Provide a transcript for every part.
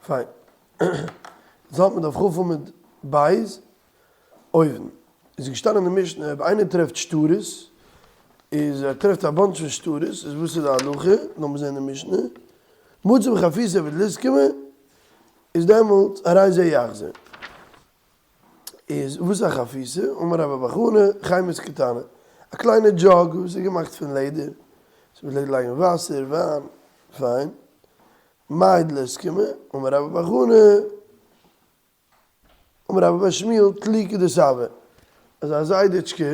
פיין. יעצט האלט מען דף כ' עמוד ב' אויבן. איז געשטאנען אין די משנה אויב איינער טרעפט שטרות איז ער טרעפט א bunch פון שטרות איז וואס איז די הלכה? לאמיר זען די משנה. מצא בחפיסה ובדלוסקמא איז דעמאלטס הרי זה יחזיר. איז וואס איז א חפיסה? אמר רבה בר חנה, חמת קטנה, א קליינע jug וואס איז געמאכט פון לעדער, וואס מען פלעגט לייגן וואסער, וויין, פיין. מאי דלוסקמא, אמר רבה בר חנה, אמר רבה בר שמואל, תליקה דסבא, אזא זיידעטשקע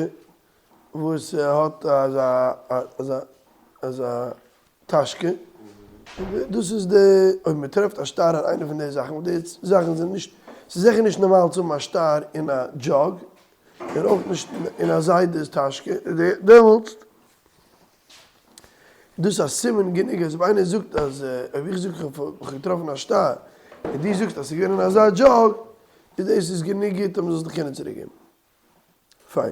וואס האט אזא אזא אזא טאשקע, דאס איז די, אויב מען טרעפט א שטר אין איינע פון די זאכן, וואס די זאכן זענען נישט, ס'איז זיכער נישט נארמאל צו האבן א שטר אין א jug, און אויך נישט אין א זיידע'ס טאשקע, דעמאלטס איז דאס א סימן גענוג אז אויב איינער זאגט אז, אויב איך זאג איך האב געטראפן א שטר, און דו זאגסט אז ס'איז געווען אין אזא jug, איז דאס איז גענוג גוט אז מ'זאל עס דיך קענען צוריקגעבן. פיין.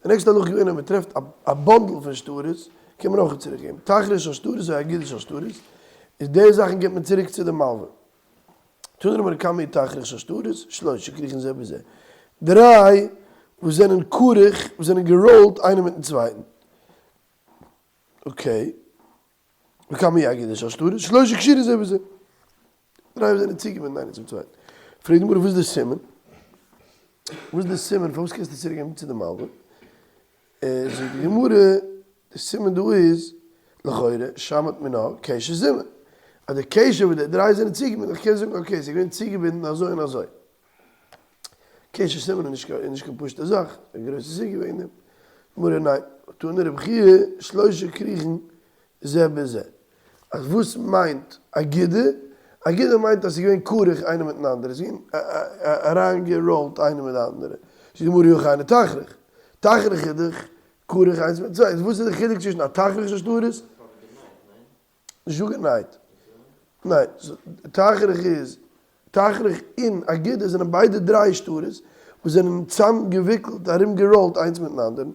די נעקסטע הלכה איז געווען אז מען טרעפט א bundle פון שטרות, קען מען אויך צוריק געבן. תכריך של שטרות או אגודה של שטרות, איז די זאכן גיבט מען צוריק צו די מלווה. תנא רבנן כמה תכריך של שטרות, שלושה שכרוכין זה בזה. דריי וואס זענען כרוך, וואס זענען געראולט איינער מיטן צווייטן. okay. וכמה אגודה של שטרות, שלושה קשורין זה בזה. דריי זענען צוגעבינדן איינער צום צווייטן. פרעגט די גמרא וואס איז די סימן? וואס איז די סימן פארוואס קענסטו צוריק געבן צו די מלווה? זאגט די גמרא, די סימן דא איז לכאורה שמעת מינה קשר סימן. אז די קשר וואס די דריי זענען צוגעבינדן, איך קען זאגן okay, ס'איז געווען צוגעבינדן אזוי און אזוי. קשר סימן איז נישט קיין פשוט'ע זאך, א גרויסע סוגיא וועגן דעם. גמרא ניין, תנא רבי חייא שלושה כרוכין זה בזה. אז וואס מיינט אגודה? אגודה מיינט אז ס'איז געווען כרוך איינער מיטן אנדערע, ס'איז געווען אריינגעראולט איינער מיט די אנדערע. זאגט די גמרא אי הכי היינו תכריך. תכריך איז דאך כרוך איינס מיטן צווייטן. וואס איז די חילוק צווישן א תכריך של שטרות? נישט דא גענייט. ניין, תכריך איז, תכריך און אגודה זענען ביידע דריי שטרות וואס זענען צאם געוויקלט ארום געראולט איינס מיטן אנדערן.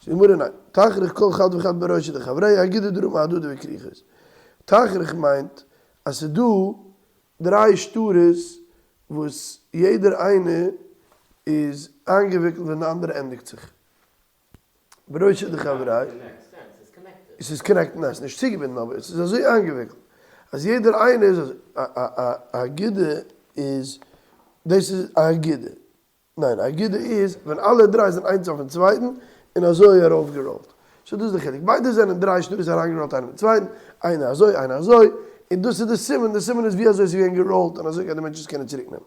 זאגט די גמרא ניין, תכריך כל חד וחד ברישא דחבריה אגודה דרא מהדדי וכריכות. תכריך מיינט אז ס'איז דא דריי שטרות וואס יעדער איינער איז איינגעוויקלט ווען די אנדערע ענדיגט זיך. ברישא דחבריה, עס איז connected, ניין עס איז נישט צוגעבינדן אבער עס איז אזוי איינגעוויקלט אז יעדער איינער איז אזוי, א אגודה איז, דאס איז א אגודה, ניין א אגודה איז ווען אלע דריי זענען איינס אויפן צווייטן און אזוי ארויפגעראולט, so דאס איז די חילוק, ביידע זענען דריי שטרות אריינגעראולט איינער מיטן צווייטן, איינער אזוי איינער אזוי, און דאס איז די סימן, די סימן איז ווי אזוי עס איז געווען געראולט און אזוי גייט די מענטש עס קענען צוריק נעמען.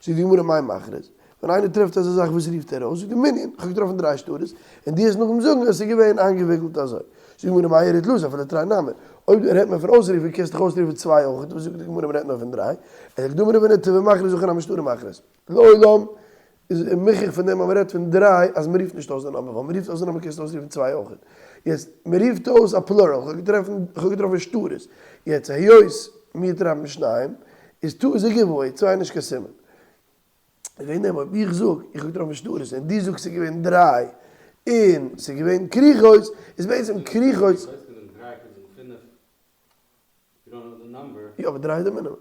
זאגט די גמרא מאי מכריז, ווען איינער טרעפט אזא זאך וואס רופט ער אויס? זאגט ער מנין, איך האב געטראפן דריי שטרות, און דו וועסט נאכדעם זאגן אז עס איז געווען איינגעוויקלט אזוי. זאגט די גמרא מאי איריא תלתא אפילו תרי נמי, אויב רעדט מען פון אויסרופן קענסטו דאך אויסרופן צוויי אויך, וואס זאגט די גמרא מען רעדט נאר פון דריי, אלא דאמר רב הונא טבעא מכריז הכא נמי שטרי מכריז. לעולם איז מוכח פון דעם אז מען רעדט פון דריי אז מען רופט נישט אויס די number, ווייל מען רופט אויס די number קענסטו אויסרופן צוויי אויך. יעצט מען רופט אויס א plural, איך האב געטראפן שטרות, יעצט היות מיר טרעפן שניים איז טעות א giveaway, צוויי איז נישט קיין סימן. וועגן דעם אויב איך זאג איך האב געטראפן שטרות און דו זאגסט ס'איז געווען דריי און ס'איז געווען כרוכות איז בעצם כרוכות. יא אבער דריי איז די מינימום.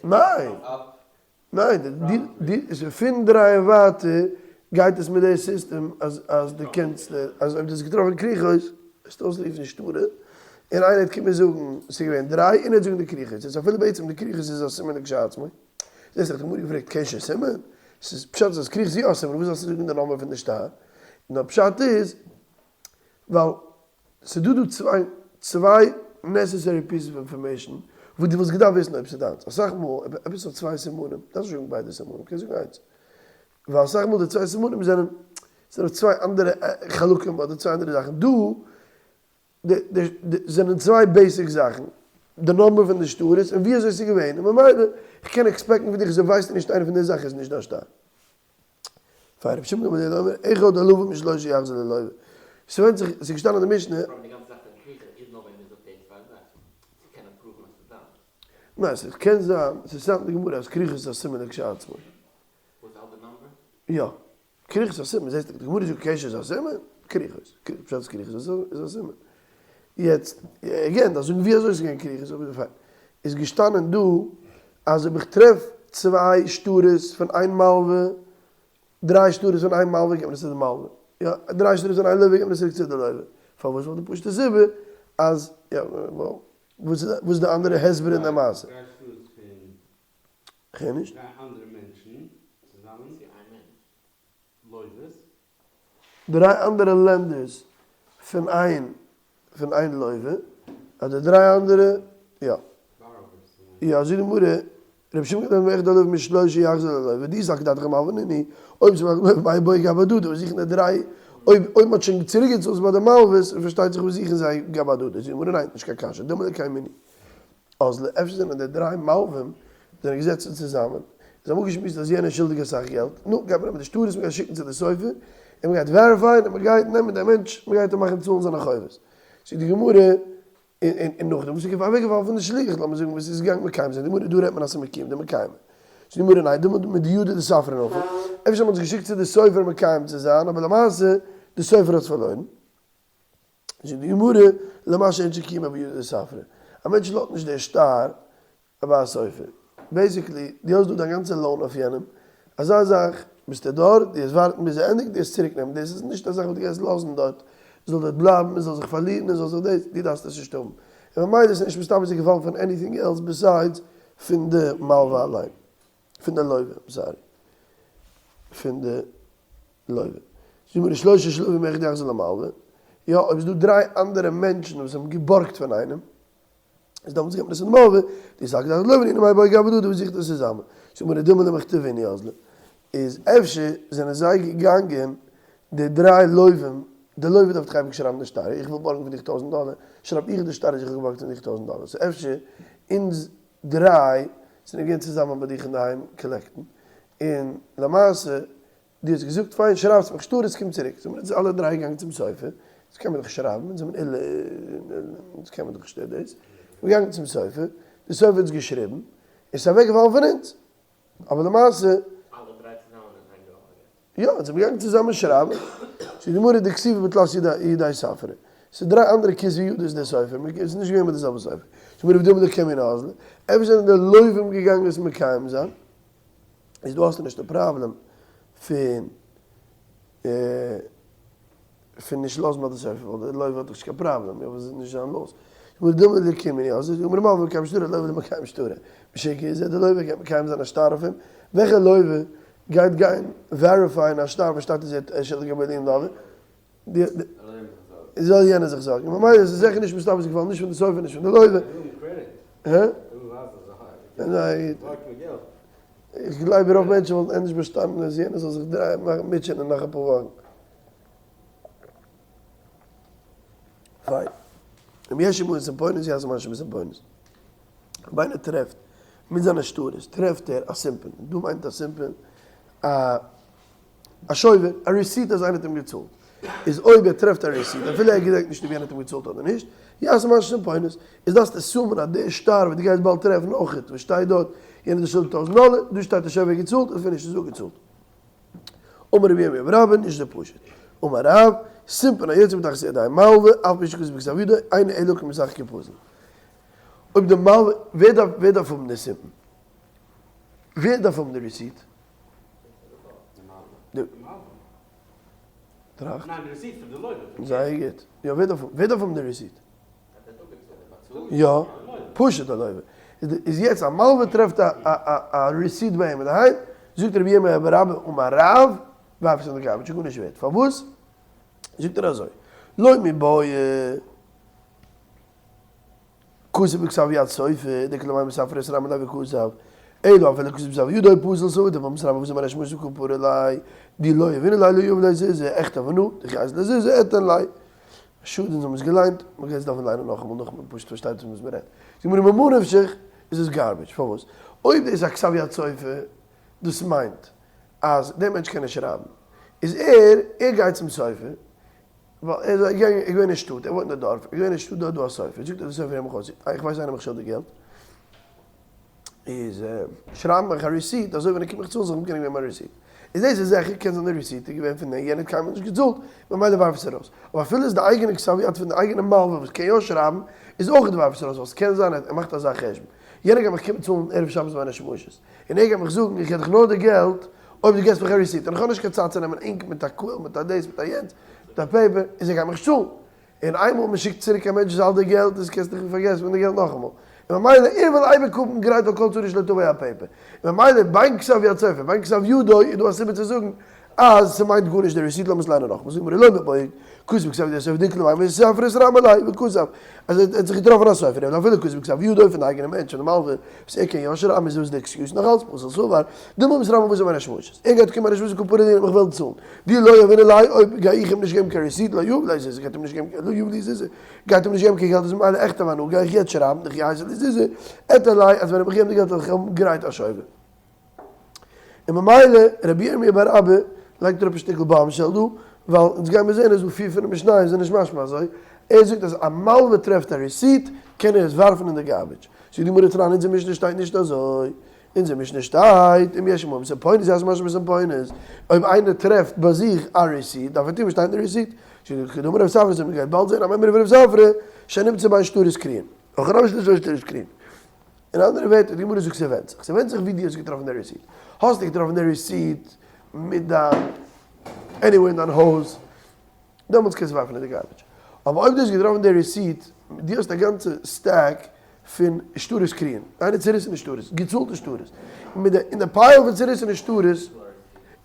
ניין! ניין, די פון דריי און ווייטער גייט עס מיט די סיסטעם אז אז די קענסט אז אויב די האסט געטראפן כרוכות וועסטו אויסרופן שטרות און איינער וועט קומען זאגן ס'איז געווען דריי און ער וועט זאגן די כרוכות איז אפילו בעצם די כרוכות איז א סימן לכשעצמו. זעסט איך האב אמאל געפרעגט קשר סימן? ס'איז פשט אז כרוכות איז יא א סימן וואס זאלסטו זאגן די נאמען פון די שטר? נאר פשט איז ווייל ס'איז דא דא צוויי צוויי necessary pieces of information וואס דו וואלסט געדארפט וויסן אויב ס'איז דיינס. אסאך מאל עפעס האט צוויי סימנים, דארפסט נישט זאגן ביידע סימנים, קענסט זאגן איינס. ווייל אסאך מאל די צוויי סימנים זענען זענען אויף צוויי אנדערע חלקים אדער צוויי אנדערע זאכן. דא די די די זענען צוויי basic זאכן, די number פון די שטרות און ווי אזוי ס'איז געווען, און ממילא איך קען expect ן פון דיך אז דו ווייסט נישט איינע פון די זאכן איז נישט דיין שטר. פאר רבי שמעון גמליאל אומר, אחד הלווה משלושה יחזיר ללווה. ס'ווענדט זיך, ס'איז געשטאנען אין די משנה. ניין, ס'קען זיין, ס'איז סתם די גמרא אז כריכות איז א סימן לכשעצמו. יא, כריכות איז א סימן, זעסט די גמרא זאגט קשר איז א סימן, כריכות, פשט איז כריכות איז א סימן. יעצט, again, דארפסט זאגן ווי אזוי ס'איז געווען כרוכות, אבער פיין. איז געשטאנען דא אז אויב איך טרעף צוויי שטרות פון איין מלווה, דריי שטרות פון איין מלווה געבט מען עס צו די מלווה, יא, דריי שטרות פון איין לווה געבט מען עס צוריק צו די לווה. פארוואס? ווייל די פשוטע סיבה אז, יא, וואס איז די אנדערע הסבר אין די מעשה? דריי שטרות פון כ'הער נישט. דריי אנדערע מענטשן צוזאמען. צו איין מענטש. לוי'ס. דריי אנדערע lenders פון איין פון איין לוה, אדער דריי אנדערע, יא. יא, זאגט די גמרא, רבי שמעון גדול מאחד הלוה משלושה יחזור ללוה, דאי סלקא דעתך מלוה נינהו, אויב ס'איז מלוה מאי בעי גבי הדדי, וואס זוכן די דריי, אויב אויב מ'האט שוין צוריק געצאלט ביי די מלוות, פארשטייט זיך וואס זוכן זיי גבי הדדי, זאגט די גמרא ניין, נישט קיין קשיא, דלמא לקיימינהו. אזלא, אפשר זענען די דריי מלווים זענען געזעצן צוזאמען, זיי האבן אפגעשמועסט אז יענער איז שולדיג אסאך געלט, נו, גייט מען נעמען די שטרות, מען גייט שיקן צו די סופר, און מען גייט verify ען, און מען גייט נעמען דעם מענטש, מען גייט אים מאכן צאלן זיינע חובות. זאגט די גמרא, און נאכדעם וואס איז אוועקגעפאלן פון די שליח, לאמיר זאגן וואס איז געגאנגען מקיים זיין, די גמרא, דא רעדט מען אז ס'איז מקיים, די מקיים. זאגט די גמרא, ניין, דלמא מדידא דספרא נפל, אפשר האט מען עס געשיקט צו די סופר מקיים צו זיין, אבער למעשה, די סופר האט עס פארלוירן. זאגט די גמרא, למה שאין שקיימה בידו דספרא, א מענטש לאזט נישט דער שטר ביי א סופר, basically דו האסט דא דיין גאנצע loan אויף יענעם, אזא זאך ביסטו דארט, דו וועסט ווארטן ביז ער ענדיגט, דו וועסט צוריק נעמען, דאס איז נישט א זאך וואס דו גייסט לאזן דארט, עס זאל דארט בלייבן, עס זאל זיך פארלירן, עס זאל זיך דאס, דו דארפסט עס נישט האבן, און ממילא איז נישט מסתבר ס'איז געפאלן פון anything else besides פון די מלווה אליין, פון די לווה, sorry, פון די. לווה. זאגט מיר שלושה שלוים אחד יחזור למלווה, יא אויב איז דא דריי אנדערע מענטשן וואס האבן געבארגט פון איינעם, איז דאמאלס געבט מען עס אין די מלווה, דאי סלקא דעתך לווה נינהו מאי בעי גבי הדדי וואס זוכט עס צוזאמען, זאגט מיר דילמא למכתבינהו אזלו, איז אפשר זענען זיי געגאנגען די דריי לווים, די לווה דארף דאך אייביג שרייבן די שטר, איך וויל בארגן פון דיך טויזענט דאלער, שרייב איך די שטר אז איך האב געבארגט פון דיך טויזענט דאלער, so אפשר אונז דריי זענען געווען צוזאמען ביי דיך אינדערהיים collect ן, און למעשה דו האסט געזאגט פיין שרייבסט מיך שטרות קום צוריק, זענען מיר אלע דריי געגאנגען צום סופר, יעצט קען מען דאך שרייבן, אונז זענען אלע, אונז קען מען דאך נישט דאס, מיר געגאנגען צום סופר, די סופר האט עס געשריבן, און ס'איז אוועק געפאלן פון אונז, אבער למעשה. אלע דריי צוזאמען אין איין געהארגעט. יא, אונז זענען געגאנגען צוזאמען שרייבן, ס'איז די גמרא דכתיבי בתלת ידי ספרא, ס'איז דריי אנדערע כתבי ידות די סופר, ס'איז נישט געווען מיט די זעלבע סופר, ס'איז מיר רבי דוד קעמין אזלא, אפשר זענען די לווים געגאנגען עס מקיים זיין. איז דא האסטו נישט די פראבלעם פון פון נישט לאזן ביי די סופר ווייל די לוה האט דאך נישט קיין פראבלעם יא וואס איז נישט זיין loss גמרא דילמא לקיימינהו אזלו זאגט די גמרא מלווה מקיים שטרא לוה דמקיים שטרא משיקה איז ער די לוה גייט מקיים זיין א שטר אויף אים וועלכע לוה גייט גיין verify ען א שטר וואס שטייט אז ער איז שולדיג א מיליאן דאלער זאל יענער זיך זארגן ממילא איז עס זיכער נישט מסתבר ס'איז געפאלן נישט פון די סופר נישט פון די לוה. איך גלייב רוב מענטשן וואלטן ענדערש באשטאנען אז יענער זאל זיך דרייען מאכן מוטשענען נאך אפאר וואכן. פיין. אם יש עמו סימפונית יעשה מה שבסימפונית. אויב איינער טרעפט מיט זיינע שטרות טרעפט ער א סימפון. דא מיינט א סימפון א א שובר, א receipt אז איינער האט אים געצאלט. איז אויב ער טרעפט א receipt אפילו ער געדענקט נישט אויב יענער האט אים געצאלט אדער נישט, יעשה מה שבסימפונית, איז דארפסטו assume ען אז דער שטר וואס דו גייסט באלד טרעפן אויכעט וואס שטייט דארט, יענער האט געשולדט טויזענט דאלער, דא שטייט א שובר געצאלט און finish איז אפגעצאלט. אמר רבי ירמיה בר אבא, נישט אזוי פשוט. אמר רב, סימפון היוצא מתחת ידי מלווה, אף על פי שכתוב בכתב ידו, אינו אלא כמסך כפסל. אויב די מלווה, ווער דארף ווער דארף האבן די סימפון? ווער דארף האבן די receipt? טראכט. זייער גוט. יא ווער דארף ווער דארף האבן די receipt? יא, פשוט די לווה. איז יעצט א מלווה טרעפט א א receipt ביי אים אינדערהיים, זאגט רבי ירמיה בר אבא אמר רב, ווארף עס אין די garbage, גארנישט ווערט. פארוואס? זאגט ער אזוי, לא מיבעיא. כתב בכתב יד סופר, דכלמי מספר את רמי לוי כתב, אלא אפילו כתב בכתב ידו פסול ספר דפ מסרב אבו זמר אשמוס כפרה לי, די לא יבינו לי לא יבין לי זיז, עכט אבער נו, די חייז לזיז אתן לי. א שאד אונז האבן עס געליינט, מען גייט עס דארפן ליינען נאכאמאל נאך מען פשוט פארשטייט פון וואס מען רעדט. זאג מיר ממה נפשך איז עס garbage, פארוואס? אויב דאס איז א כתב יד סופר, דאס מיינט אז דער מענטש קען נישט שרייבן, איז ער, ער גייט צום סופר, ווייל ער איז געווען אין שטאט, ער וואוינט אין די דארף, ער איז געווען אין שטאט דארט דא א סופר, זאגט ער די סופר הער מיך אויס, איך ווייס איינער מיך שולדיג געלט, איז שרייב מיך א receipt, אזוי ווען ער קומט מיך צאלן זאל איך אים קענען געבן א receipt. איז דאס איז זיכער קען זיין די receipt איז געווען פון דעם יענער האט קיינמאל נישט געצאלט ממילא ווארף עס ארויס. אבער אפילו איז די אייגענע כתב יד פון די אייגענע מלווה וואס קען יא שרייבן איז אויך ווארף עס ארויס ווייל ס'קען זיין ער מאכט אזא חשבון יענער גייט מיך קומען צאלן ערב שבת בין השמשות און ער גייט מיך זאגן איך געב דיך נאר די געלט אויב דו געבסט מיך א receipt און איך האב נישט קיין צייט צו נעמען ink מיט א quill מיט א דאס מיט א יענץ מיט א paper איז ער גייט מיך צאלן און איינמאל מען שיקט צוריק א מענטש זאל די געלט דאס קענסט דיך פארגעסן פון די געלט נאכאמאל, און ממילא ער וויל אייביג האבן גרייט על כל צרה שלא תבוא א paper, און ממילא בין כתב יד סופר בין כתב ידו איז דא א סיבה צו זאגן אז ס'מיינט גארנישט די receipt לאמיר עס ליינען נאכאמאל זאגט מיר לא מיבעיא כתב כתב יד סופר דקל למימר ספרא סרמא ליה וכתב אז ער האט זיך געטראפן א סופר און אפילו כתב כתב ידו פון די אייגענע מענטש פון די מלווה וואס ער קען יא שרייבן איז דאס די excuse נאך אלץ פסול סבר דילמא מתרמי בתר בין השמשות ער גייט קומען בין השמשות קא פרע דינא איך וועל צאלן דאי לא יהבינן ליה אויב גיי איך אים נישט געבן קיין receipt לא יהיב ליה זוזי גייט אים נישט געבן לא יהיב לי זוזי גייט אים נישט געבן קיין געלט איז ממילא אכתוב אנא גיי איך יעצט שרייבן דכי אייתי לי זוזי אטר ליה אז ווען איך געבן די געלט וועל איך האבן גרייט א שובר און ממילא רבי ירמי' בר אבא לייגט אראפ א שטיקל bombshell דא ווייל אונז גיימיר זעהן אז דא פיר פון די משניות זענען נישט משמע אזוי ער זאגט אז א מלווה טרעפט א receipt קען ער עס ווארפן אין די garbage זאגט די גמרא תנן אונזער משנה שטייט נישט אזוי אונזער משנה שטייט, אם יש עמהם סימפונית יעשה מה שבסימפונית, אויב איינער טרעפט ביי זיך א receipt דארף ער טון וואס שטייט אין די receipt, כדאמר רב ספרא, מען גייט באלד זען א מימרא פון רב ספרא, שנמצא בין שטרות קרואים, הכא נמי שנמצא בין שטרות קרואים. אין אנדערע ווערטער, די גמרא זאגט ס'ווענדט זיך, ס'ווענדט זיך ווי דו האסט געטראפן די receipt, האסטו געטראפן די receipt מיט דיין, anywhere אין דיין הויז, דעמאלטס קענסטו ווארפן אין די garbage. אבער אויב דו האסט געטראפן די receipt, דו האסט א גאנצע stack פון שטרות קרואים, דיינע צוריסענע שטרות, געצאלטע שטרות, און מיט די, אין די pile פון צוריסענע שטרות איז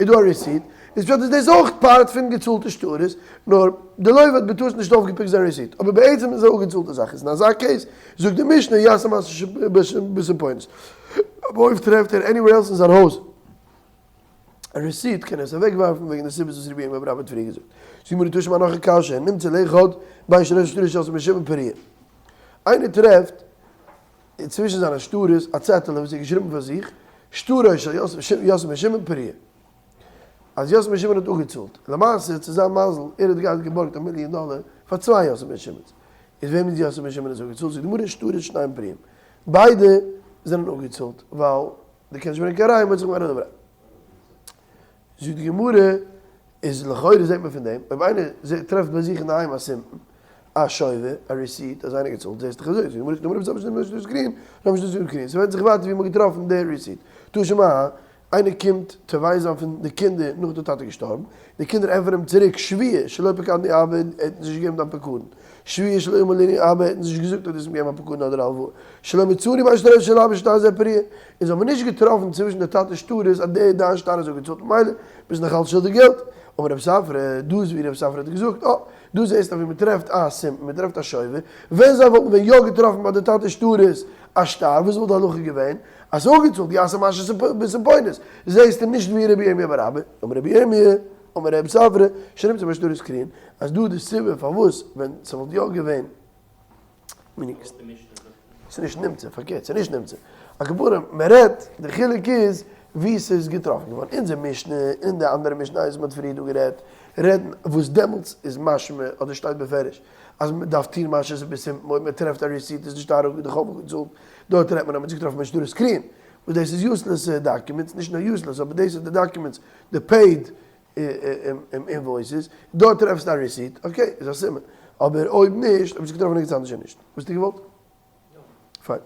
דא א receipt, איז פשט איז דאס אויך part פון געצאלטע שטרות, נאר די לוה האט בטעות נישט אויפגעפיקט זיין receipt, אבער בעצם איז עס א אפגעצאלטע זאך, איז אין אזא case זאגט די משנה יעשה מה שבסימפונית. אבער אויב טרעפט ער anywhere else אין זיין הויז. א receipt קען ער עס אוועקווארפן וועגן די סיבות וואס רבי ירמי' בר אבא האט פריער געזאגט. זאגט גמרא תא שמע נאך א קשיא, נמצא לאחד בין שטרות שטרות של יוסף בן שמעון פריעה. איינער טרעפט צווישן זיינע שטרות א צעטעלע וואס ער האט געשריבן פאר זיך, שטרו של יוסף בן שמעון פרוע. אז יוסף בן שמעון האט אפגעצאלט. למעשה צו זיין מזל ער האט געהאט געבארגט א מיליאן דאלער פאר צוויי יוסף בן שמעון'ס. איז וועם איז יוסף בן שמעון איז אפגעצאלט? זאגט די גמרא שטרות שניהם פרועים. ביידע זענען אפגעצאלט ווייל דו קענסט ברענגען קיין ראיה מוציא זיך מיין אדער זאגט די גמרא איז לכאורה זעט מען פון דעם אויב איינער טרעפט ביי זיך אינדערהיים א סימפטאם א שובר א receipt אז איינער געצאלט זעסט דאך אזוי זאגט די גמרא כדאמר רבי סבא שנמצא בין שטרות קרואים רבי שנמצא בין קרואים ס'ווענדט זיך ווייטער ווי מ'האט געטראפן די receipt תא שמע איינער קומט תובע זיין פון די קינדער נאך די טאטע איז געשטארבן, די קינדער ענטפערן אים צוריק שבועה שלא פקדני אבא ער האט אונז נישט געגעבן דיין פקדון, שבועה שלא אמר לנו אבא ער האט אונז נישט געזאגט אז דו האסט אים געגעבן א פקדון אדער א הלוואה, שלא מצינו בין שטרות של אבא שטר זה פרוע, אונז האבן נישט געטראפן צווישן די טאטע'ס שטרות אז דער דיין שטר איז אפגעצאלט ממילא ביסט נאך אלץ שולדיג געלט. אמר רב ספרא, דא איז ווי רב ספרא האט געזאגט, אה, דא זעסטו ווי מען טרעפט א סימפטאם, מען טרעפט א שובר, ווען זיי וואלטן ווען יא געטראפן ביי די טאטע'ס שטרות א שטר, וואס וואלט די הלכה געווען? אז ס'איז אפגעצאלט, יעשה מה שבסימפונית, זעסטו נישט ווי רבי ירמי' בר אבא, אמר רבי ירמי', אמר רב ספרא, שנמצא בין שטרות קרואים, אז דא די סיבה פארוואס ווען ס'וואלט יא געווען ס'איז נישט נמצא, פארקערט, ס'איז נישט נמצא. על כל פנים, מען רעדט, די חילוק איז וואו ס'איז געטראפן געווארן. אונזער משנה און די אנדערע משניות וואס מ'האט פריער דא גערעדט, רעדן וואס דעמאלטס איז משמע אדער שטייט בפירוש אז מ'דארף טון משהו בסימפון, אויב מ'טרעפט א receipt איז נישט אראפ די חוב אפגעצאלט, דארט רעדט מען אז מ'האט זיך געטראפן בין שטרות קרואים, וואס דאס איז useless documents, נישט נאר useless אבער דאס איז די דאקומענטס, די paid invoices, דארט טרעפסטו א receipt, okay, איז א סימן. אבער אויב נישט, אויב האסט געטראפן ערגעץ אנדערש נישט. וואס האסטו געוואלט? פיין.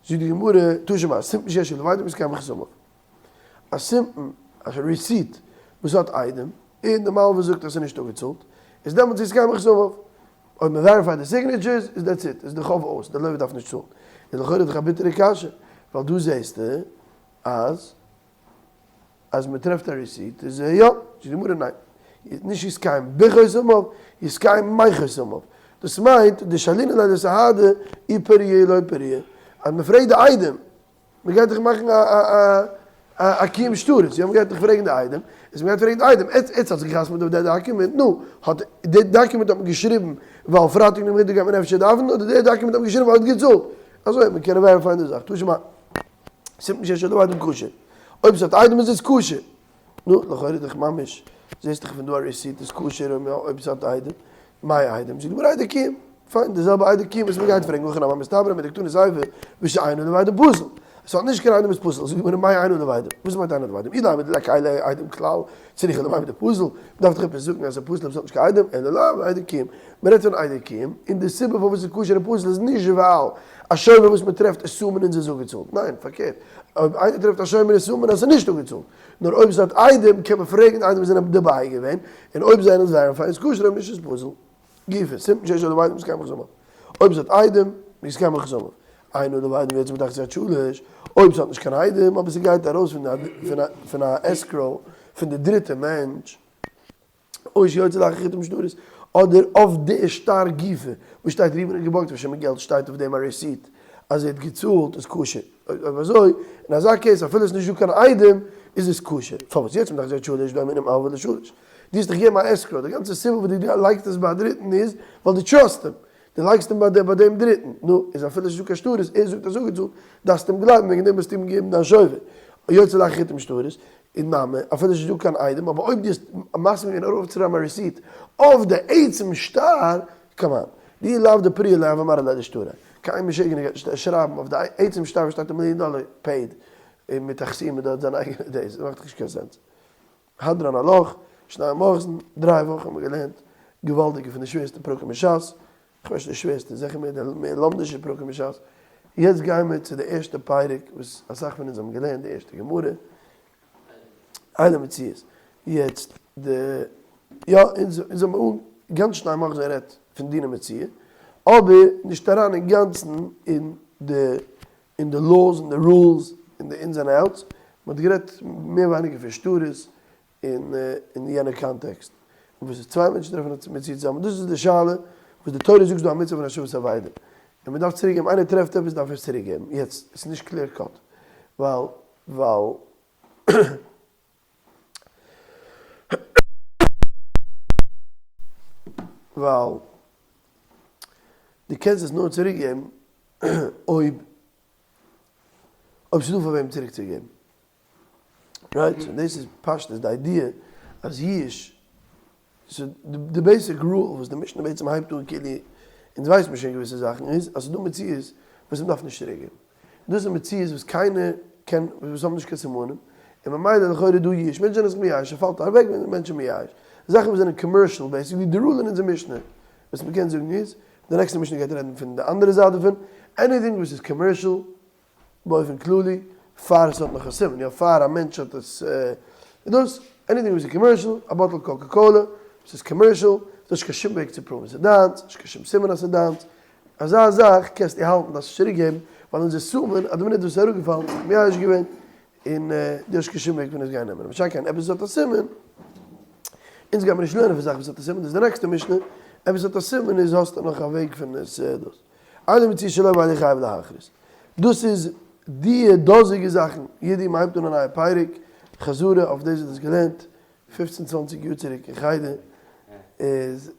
זאגט די גמרא, תא שמע, סימפטום שיש עליו עדים יתקיים בחותמיו. א סימפטום, א receipt וואס האט עדים, און די מלווה זאגט אז ס'איז נישט אפגעצאלט, איז דעמאלטס יתקיים בחותמיו. אויב מען וועריפייט די signatures איז that's it, איז די חוב אויס, די לווה דארף נישט צאלן. איז לכאורה דאך א ביטערע קשיא, ווייל דא זעסטו אז אז מען טרעפט א receipt איז יא, זאגט די גמרא ניין, נישט יתקיים בחותמיו, יתקיים מחותמיו, דאס מיינט דשאלינן ליה לסהדי אי פריע אי לא פריע, אז מען פרעגט די עדים, מען גייט דאך מאכן א קיום שטרות, יא מען גייט דאך פרעגן די עדים, איז מען גייט פרעגן די עדים, עטס עטס האט זיך געחתמעט אויף די document, נו, האט די document האט מען געשריבן ווייל פרייטאג נאכמיטאג גייט מען אפשר דאווענען, אדער די document האט מען געשריבן ווייל ער האט געצאלט, אזוי מען קען וועריפייען די זאך, תא שמע. סימפטום שיש עליו עדים כשר. אויב ס'האט עדים איז עס כשר. נו, לכאורה דאך ממש, זעסט דאך פון דא א receipt איז כשר אויב ס'האט עדים. מאי עדים? זאגט די גמרא עדי קיום. פיין, די זעלבע עדי קיום וואס מ'גייט פרעגן הכא נמי מסתברא מדקתני סיפא ושאין עליו עדים פסול. ס'האט נישט קיין עדים איז פסול, זאגט די גמרא מאי אין עליו עדים, וואס מיינט אין עליו עדים? אי לימא דליכא עליה עדים כלל, צריכא למימר דפזיל, מ'דארף דאך עפעס זאגן אז ס'איז פסול אויב ס'האט נישט קיין עדים, אלא לאו עדי קיום, מ'רעדט פון עדי קיום, און די סיבה פארוואס ס'איז כשר און פסול איז נישט ווייל א שומר וואס מ'טרעפט איז סומין און ס'איז אפגעצאלט, ניין פארקערט, אויב איינער טרעפט א שומר איז סומין אז ס'איז נישט אפגעצאלט, נאר אויב ס'האט עדים קען מען פרעגן די עדים וואס זענען דערביי געווען, און אויב זיי זענען וועריפיי איז כשר אויב נישט איז פסול. גופא, סימפטן שיש עליו עדים מתקיים בחותמיו. אויב ס'האט עדים, מתקיים בחותמיו. אין עליו עדים ויצא מתחת יד שלש, אויב ס'האט נישט קיין עדים אבער ס'גייט ארויס פון א escrow פון די דריטע מענטש, או שיוצא לאחר חיתום שטרות, אדער אויף די שטר גופא וואס שטייט ראובן האט געבארגט פון שמעון געלט שטייט אויף דעם א receipt אז ער האט געצאלט איז כשר. אויב אזוי, אין אזא case אפילו עס איז נישט דא קיין עדים איז עס כשר. פארוואס יוצא מתחת יד שלש דהא אמינא מלוה לשלש? דו האסט דאך געגעבן א escrow, די גאנצע סיבה וואס דו לייגסט עס ביי א דריטן איז ווייל דו trust אים, דו לייגסט אים ביי דעם דריטן, נו, איז אפילו עס איז דא קיין שטרות, ער זאגט אז אפגעצאלט, דארפסטו אים גלייבן, וועגן דעם האסטו אים געגעבן דיין שובר, יוצא לאחר חיתום שטרות, און נמי, אפילו עס איז נישט דא קיין עדים, אבער אויב דו האסט מסכים געווען ארויפצושרייבן א receipt אויף די עצם שטר, come on, דאי לאו דפריע ליה הוה מראה ליה דשטריה, קיין משוגענער גייט נישט שרייבן אויף די עצם שטר וואס שטייט א מיליאן דאלער paid, און מיט א חתימה דארט זיין אייגענע דאס, דאס מאכט דאך נישט קיין sense. הדרן עלך, שנים אוחזין, דריי וואכן האבן מיר געלערנט געוואלדיגע פון די שווערסטע פרקים אין שס, כ'ווייס נישט די שווערסטע, זיכער מער די מער לומדישע פרקים אין שס, יעצט גייען מיר צו די ערשטע פרק וואס אסאך פון אונז האבן געלערנט, די ערשטע גמרא, אלו מציאות, יעצט די, יא אונז אונז האבן אן גאנץ שנים אוחזין רעדט פון דיני מציאה, אבער נישט אריין אינגאנצן אין די אין די laws און די rules און די ins and outs, מען האט גערעדט מער ווייניגער פון שטרות אין אין יענע context, און וואס איז צוויי מענטשן טרעפן א מציאה צוזאמען, דאס איז די שאלה וואס די תורה זאגט ס'דא א מצוה פון השבת אבידה, און מען דארף צוריק געבן, איינער טרעפט עפעס דארף ער עס צוריק געבן, יעצט עס איז נישט clear cut ווייל ווייל. ווייל דו קענסט עס נאר צוריק געבן אויב אויב ס'איז דא פאר וועם צוריק צו געבן. right? so דאס איז פשטות די idea אז יאוש so די basic rule וואס די משנה בעצם הייבט אן כאילו אונז ווייסט מיר שוין געוויסע זאכן איז אז ס'איז דא מציאות וואס מ'דארף נישט צוריק געבן. דאס איז מציאות וואס קיינער קען וואס האבן נישט קיין סימנים און ממילא לכאורה איז דא יאוש מענטשן זענען זיך מייאש ס'פאלט אוועק ווען מענטשן מייאש זאכן וואס זענען commercial basically די rule אין אונזער משנה וואס מ'קען זאגן איז די נעקסטע משנה גייט רעדן פון די אנדערע זייט דערפון anything וואס איז commercial באופן כללי, פאר עס האט נאך א סימן, יא פאר א מענטש האט עס דאס, anything וואס איז commercial, א bottle קאקע קאלע וואס איז commercial, ס'איז נישט קיין שום וועג צו prove ן ס'איז דיינס, נישט קיין שום סימן אז ס'איז דיינס, אזא זאך קענסטו האלטן דארפסט נישט צוריק געבן, ווייל אונזער סימן אז די מינוט וואס ס'איז אראפגעפאלן האט זיך מייאש געווען, און דו האסט קיין שום וועג פון עס גיין נעמען, משא"כ עפעס וואס האט א סימן, אונז גיימיר נישט לערנען פון זאכן וואס האט א סימן, דאס איז די נעקסטע משנה, עפעס האט א סימן איז האסטו נאך א וועג פון עס דאס. אלו מציאות שלו ואינו חייב להכריז. דאס איז די דאזיגע זאכן, ידי מ'הייבט אן א נייע פרק, חזרה אויף דאס וואס דו האסט געלערנט פופצן צוואנציג יאר צוריק אין חדר, איז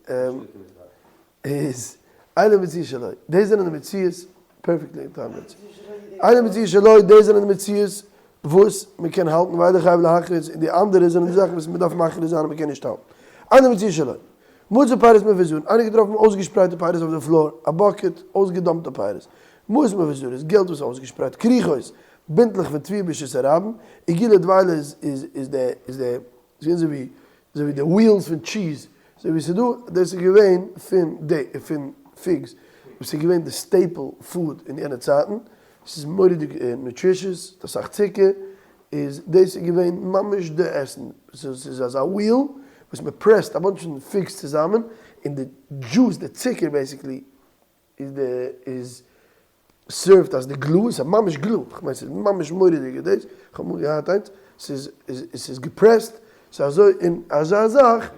איז אלו מציאות שלו, דאס זענען די מציאות, perfectly אין time דערצו. אלו מציאות שלו, דאס זענען די מציאות וואס מ'קען האלטן ואינו חייב להכריז, און די אנדערע זענען די זאכן וואס מ'דארף מכריז זיין און מ'קען נישט האלטן. אלו מציאות שלו. מצא פירות מפוזרין, איינער געטראפן אויסגעשפרייטע פירות אויף די floor, א bucket אויסגעדאמפטע פירות. מעות מפוזרות, געלט וואס איז אויסגעשפרייט, כריכות, בינטלעך פון תבואה ברשות הרבים, עיגולי דבילה איז איז איז די איז די איז אזוי ווי אזוי ווי די wheels פון cheese, אזוי ווי ס'איז דא, דאס איז געווען פון די פון figs, וואס איז געווען די staple food אין יענע צייטן, ס'איז מורא'דיג nutritious, ס'האט אסאך צוקער, איז דאס איז געווען ממש די עסן, ס'איז אזא wheel וואס מען press ט א bunch פון figs צוזאמען, און די דזשוס, די צוקער basically, איז די איז serve ט as די glue, ס'איז ממש glue, כ'מיין ס'איז ממש מורא'דיג איז דאס, כ'האב אמאל געהאט איינס, ס'איז ס'איז געפרעסט, ס'איז אזוי און אזא זאך.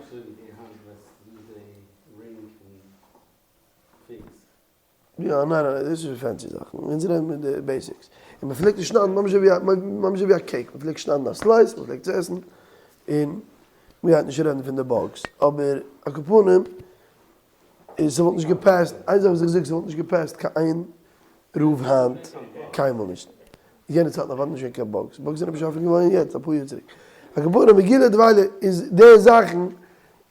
יא, ניין ניין דאס איז fancy זאכן, אונז רעדן מיט די basics, און מען פלעגט עס שניידן ממש אזוי ווי ממש אזוי ווי א cake, מען פלעגט שניידן א slice, מען פלעגט עס עסן, און מען גייט נישט רעדן פון די bugs, אבער על כל פנים, איז ס'וואלט נישט געפעסט, איין זאך וואס איך זאג, ס'וואלט נישט געפעסט קיין איין רב היינט, קיינמאל נישט, יענע צייטן אוודאי נישט געווען קיין bugs, bugs זענען באשאפן געווארן יעצט אפאר יאר צוריק, על כל פנים עיגולי דבילה איז די זאכן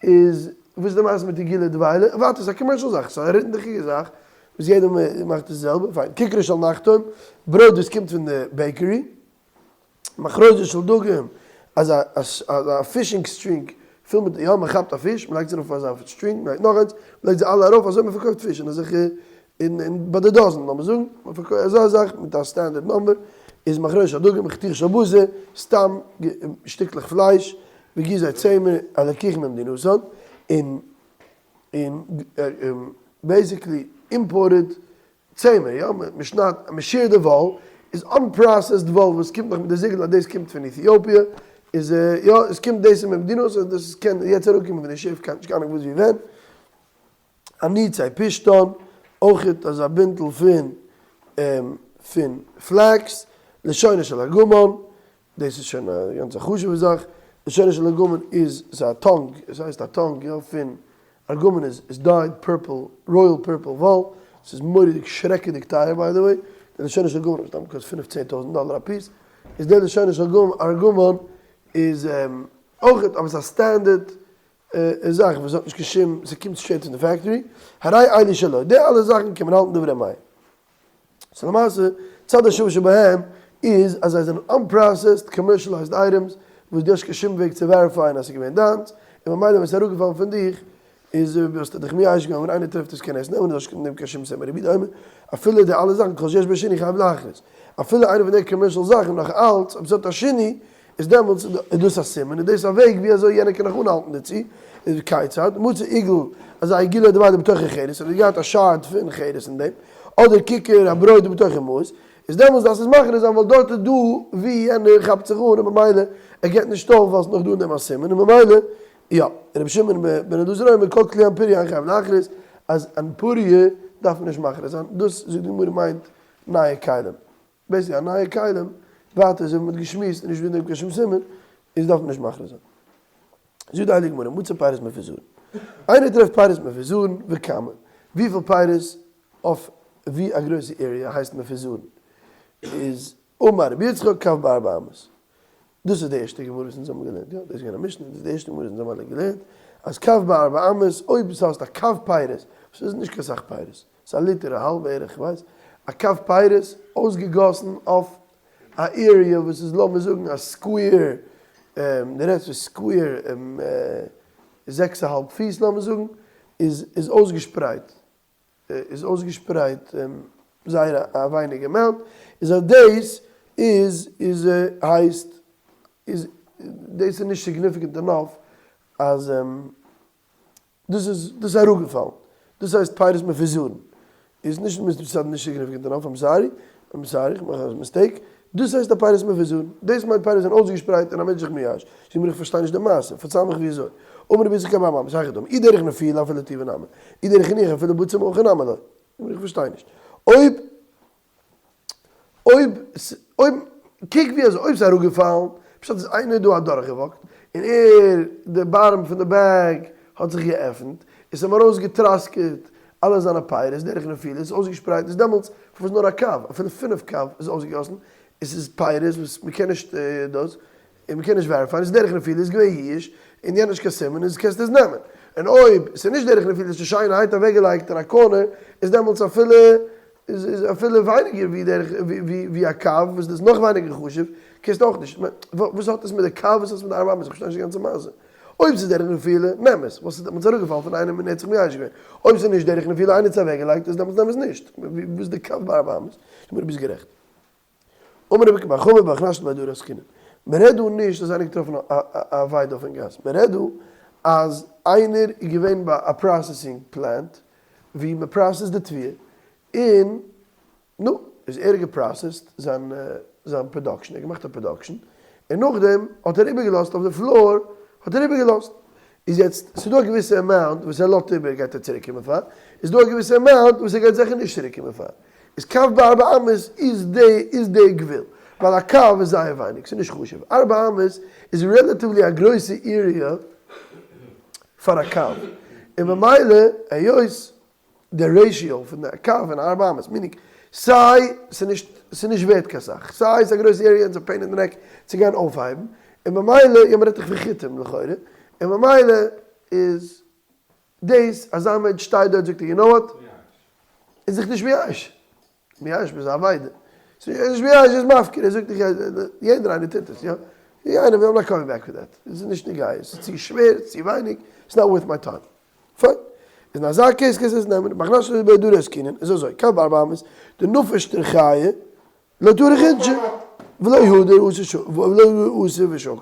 איז וואס איז די מעשה מיט עיגולי דבילה? ווייטער ס'איז א commercial זאך, ס'איז א רינדעכיגע זאך. וואס יעדער מאכט דאס זעלבע, פיין, ככרו של נחתום, ברויט וואס קומט פון די bakery, מחרוזת של דגים, אזא אזא fishing string פול מיט, יא מען כאפט א פיש, מען לייגט עס ארויף אויף אזא string, מען לייגט נאך איינס, מען לייגט זיי אלע ארויף, אזוי מען פארקויפט פיש אין אזעלכע, אין אין ביי די dozen לאמיר זאגן, מען פארקויפט אזא זאך מיט א standard number, איז מחרוזת של דגים, חתיכה של בשר, סתם שטיקלעך פלייש, וגיזי צמר, הלקוחים ממדינתן, און און basically imported צמר, יא, מען שניידט, מען שערט די וואל, איז unprocessed וואל וואס קומט נאך מיט די זיגל אז דאס קומט פון עטיאפיע, איז יא, עס קומט דאס איז ממדינות, דאס קען יעצט אראפקומען פון די שיף, קיין נישט קיין אנונג וואס ווי ווען. אניצי פשתן, אויכעט אזא בינטל פון פון flax, לשונו של ארגמן, דאס איז שוין א גאנץ א חשוב'ע זאך, לשונו של ארגמן איז ס'איז א tongue, עס הייסט א tongue יא, פון ארגמן איז איז dyed purple, royal purple וואל, ס'איז מורא'דיג שרעקעדיג טייער by the way, די לשונו של ארגמן מסתם קאסט פינף צען טויזענט דאלער א piece, איז די לשונו של ארגמן איז אויכעט אבער ס'איז א standard זאך וואס האט נישט קיין שום, ס'קומט straight פון די factory, הרי אלו שלו, די אלע זאכן קען מען האלטן דברי מאיר. so למעשה, צד השווה שבהם איז אז זיי זענען unprocessed commercialized items וואס דו האסט קיין שום וועג צו verify ען אז ס'איז געווען דיינס, און ממילא ווען ס'איז אראפגעפאלן פון דיך איז האסטו דיך מייאש געווען, ווען איינער טרעפט עס קען ער עס נעמען און דו האסט נישט קיין שום סימן. רבי יהודה אומר, אפילו די אלע זאכן כל שיש בו שינוי חייב להכריז, אפילו איינע פון די commercial זאכן נאך אלץ אויב ס'האט א שינוי איז דעמאלטס איז דאס א סימן, איז דאס א וועג ווי אזוי יענער קען נאך אנהאלטן דערצו, איז כיצד, מצא עיגול, אזא עיגולא דביידא בתוכו חרס, האט ער געהאט א shard פון חרס אין דעם, אדער ככר א ברויט בתוכו מעות, איז דעמאלטס דארפסטו עס מכריז זיין ווייל דארט איז דא ווי יענער כאפט זיך אן און ממילא ער געבט נישט אויף ווייל ס'איז נאך דא אין דעם א סימן און ממילא יא, רבי שמעון בן אלעזר אומר כל כלי אנפוריא אין חייב להכריז, אז אנפוריא דארף מען נישט מכריז זיין, דאס זאגט די גמרא מיינט נייע כלים. basically א נייע כלים, ווייטער אזוי ווי מ'האט געשמועסט און נישט וואונדערן קיין שום סימן, איז דארף מען נישט מכריז זיין. זאגט די הייליגע גמרא, מצא פירות מפוזרין. איינער טרעפט פירות מפוזרין וכמה, וויפיל פירות אויף ווי א גרויסע area הייסט מפוזרין, איז אמר רבי יצחק קב בארבע אמות. דאס איז די ערשטע גמרא וואס אונז האבן געלערנט, יא, דאס איז געווען א משנה, דאס איז די ערשטע גמרא וואס אונז האבן אלע געלערנט, אז קב בארבע אמות, אויב עס האסט א קב פירות, וואס איז נישט קיין סאך פירות, ס'איז א ליטער, א האלב בערך, איך ווייס, א קב פירות אויסגעגאסן אויף א area וואס איז לאמיר זאגן א square, די רעדסט פון square זעקס א האלב פיס לאמיר זאגן, איז איז אויסגעשפרייט, איז אויסגעשפרייט זייער א ווייניג amount, איז אז דאס איז איז הייסט איז דאס איז נישט significant enough אז. דאס איז דאס איז אראפגעפאלן. דאס הייסט פירות מפוזרין. איז נישט מצד נישט significant enough, I'm sorry, I'm sorry, איך מאך א mistake. דאס הייסט א פירות מפוזרין. דאס מיינט פירות זענען אויסגעשפרייט און א מענטש זיך מייאש. זאג מיר איך פארשטיי נישט די מעשה, פארצייל מיך ווי אזוי. אמר רבי יצחק אבא אמר, היכי דמי, אי דרך נפילה אפילו טובא נמי, אי דרך הניח אפילו בציר מהכא נמי לא. זאג מיר איך פארשטיי נישט. אויב אויב אויב קוק ווי אזוי אויב ס'איז אראפגעפאלן, פשט איז איינער דא אדורכגעוואקט און ער די bottom פון די bag האט זיך געעפנט און ס'האבן ארויסגעטראסקעט אלע זיינע פירות דרך נפילה איז אויסגעשפרייט איז דעמאלטס פארוואס נאר א קב אפילו פינף קב איז אויסגעגאסן און ס'איז פירות וואס מ'קען נישט דאס און מ'קען נישט verify ען, איז דרך נפילה איז געווען יאוש, און יענער נישט קיין סימן, איז קענסטו עס נעמען. און אויב ס'איז נישט דרך נפילה, ס'איז שיינערהייט אוועקגעלייגט אין א corner, איז דעמאלטס אפילו איז איז אפילו ווייניגער ווי דרך ווי ווי א קב, וואס איז נאך ווייניגער חשוב, קענסטו אויך נישט. וואס האט עס מיט די קב, וואס האט עס מיט די ארבע אמות, איך פארשטיי נישט די גאנצע מעשה. אויב ס'איז דרך נפילה, נעם עס, ווייל ס'איז דעמאלטס אראפגעפאלן פון איינעם און ער האט זיך מייאש געווען. אויב ס'איז נישט דרך נפילה, איינער האט עס אוועקגעלייגט, איז דעמאלטס נעם עס נישט. וואס איז די קב בארבע אמות? דו ביסט גערעכט. אמר רבי בר חמא בהכנסתו בעדרה עסקינן. מען רעדט דא נישט אז איינער האט געטראפן א אבידה אויפן גאס, מען רעדט דא אז איינער איז געווען ביי א processing plant ווי מען process ט די תבואה, און נו, איז ער גע process ט זיין זיין production, ער האט געמאכט א production, און נאכדעם האט ער איבערגעלאזט אויף די floor האט ער איבערגעלאזט, איז יעצט ס'איז דא א געוויסע amount וואס ער לאזט איבער גייט ער צוריק קומען פאר, איז דא א געוויסע amount וואס ער גייט זיכער נישט צוריק קומען פאר, איז קב בארבע אמות איז די איז די גבול, ווייל א קב איז זייער ווייניג, ס'איז נישט חשוב, ארבע אמות איז relatively א גרויסע area פאר א קב, און ממילא היות די ratio פון די קב און ארבע אמות, meaning סיי ס'איז נישט ס'איז נישט ווערט קיין סאך, סיי ס'איז א גרויסע area און ס'איז pain in the neck צו גיין אויפהייבן, און ממילא, יא מ'רעדט דאך פון חיטים לכאורה, און ממילא איז דאס אזא מענטש שטייט דארט זאגט ער you know what? איז זיך נישט מייאש. מייאש איז א אבידה. ער איז נישט מייאש, ער איז מפקיר, ער זאגט איך יעדער איינער טוט עס, יא? יעדער איינער I'm not coming back for that. עס איז נישט נוגע, עס איז צו שווער, צו ווייניג, it's not worth my time. פיין. איז אין אזא case קענסטו עס נעמען, בהכנסת בהדרה עסקינן, איז אזוי, קב בארבע אמות, דנפיש טרחיה, לא טרח אינשי, ולא הדר אתא ושקיל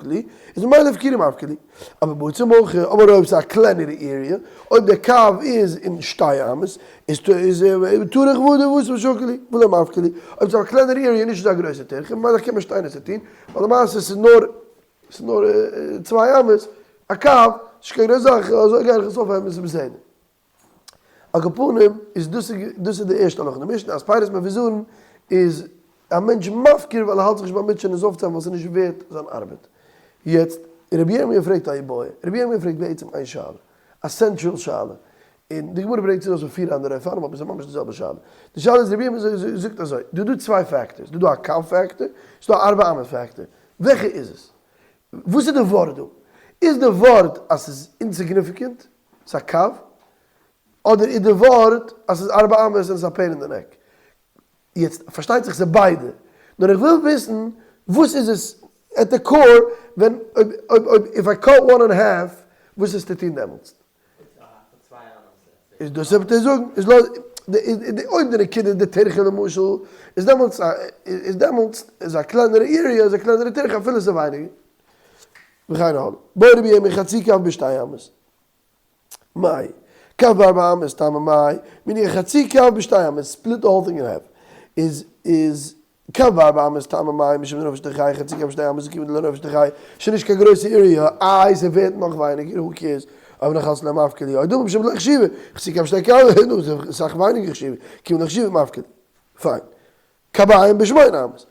להו, איז ממילא הפקורי מפקר להו. אבער בצר מלכא, אבער אויב ס'איז א קלענערע area, אויב דער קב איז אין שתי אמות, איז טרח והדר ואתא ושקיל להו, ולא מפקר להו. אויב ס'איז א קלענערע area נישט אזא גרויסע טירחא, ממילא קען מען שטיין עס צו טון, ווייל למעשה ס'איז נאר ס'איז נאר צוויי אמות, א קב, ס'נישט קיין גרויסע זאך, אזוי גיי איך עס אויפהייבן און ס'איז בסדר. על כל פנים איז דאס דאס איז די ערשטע הלכה אין די משנה אז פירות מפוזרין איז א מענטש מפקיר ווייל ער האלט זיך נישט ביים מוטשען עס אויפצוהייבן ווייל ס'איז נישט ווערט זיין ארבעט. יעצט רבי ירמי' פרעגט א איבעיא, רבי ירמי' פרעגט בעצם איין שאלה, א central שאלה, און די גמרא ברענגט עס ארויס אויף פיר אנדערע אופנים אבער ס'איז ממש די זעלבע שאלה. די שאלה איז רבי ירמי' זאגט אזוי, דא דא צוויי factors, דא דא א קב factor, ס'דא א ארבע אמות factor, וועלכע איז עס? וואס איז די ווארט דא? איז די ווארט אז ס'איז insignificant? ס'איז א קב? אדער איז די ווארט אז ס'איז ארבע אמות און ס'איז א pain אין די neck? יעצט פארשטייט זיך ס'איז ביידע, נאר איך וויל וויסן וואס איז עס at the core ווען אויב אויב אויב if I cut one in half וואס איז צו טון דעמאלטס? איז דאס וועט ער זאגן איז לא אויב די נקודה איז די טירחא למשל איז דעמאלטס איז דעמאלטס איז א קלענערע area איז א קלענערע טירחא אפילו ס'איז ווייניגער וכן הלאה. בעי רבי ירמי' חצי קב בשתי אמות. מאי. קב בארבע אמות טעמא מאי, meaning א חצי קב בשתי אמות, split the whole thing in half, איז איז קב בארבע אמות טעמא מאי משום דנפיש טרחיה חצי קב בשתי אמות כיוון דלא נפיש טרחיה, ס'איז נישט קיין גרויסע area, איי ס'ווערט נאך ווייניגער, who cares, אבער נאך אלס לא מפקר להו, או דלמא משום דלא חשיבא, חצי קב בשתי קב, נו, ס'איז אסאך ווייניגער חשיבא, כיוון דחשיבא מפקר להו. פיין. קביים בשמונה אמות.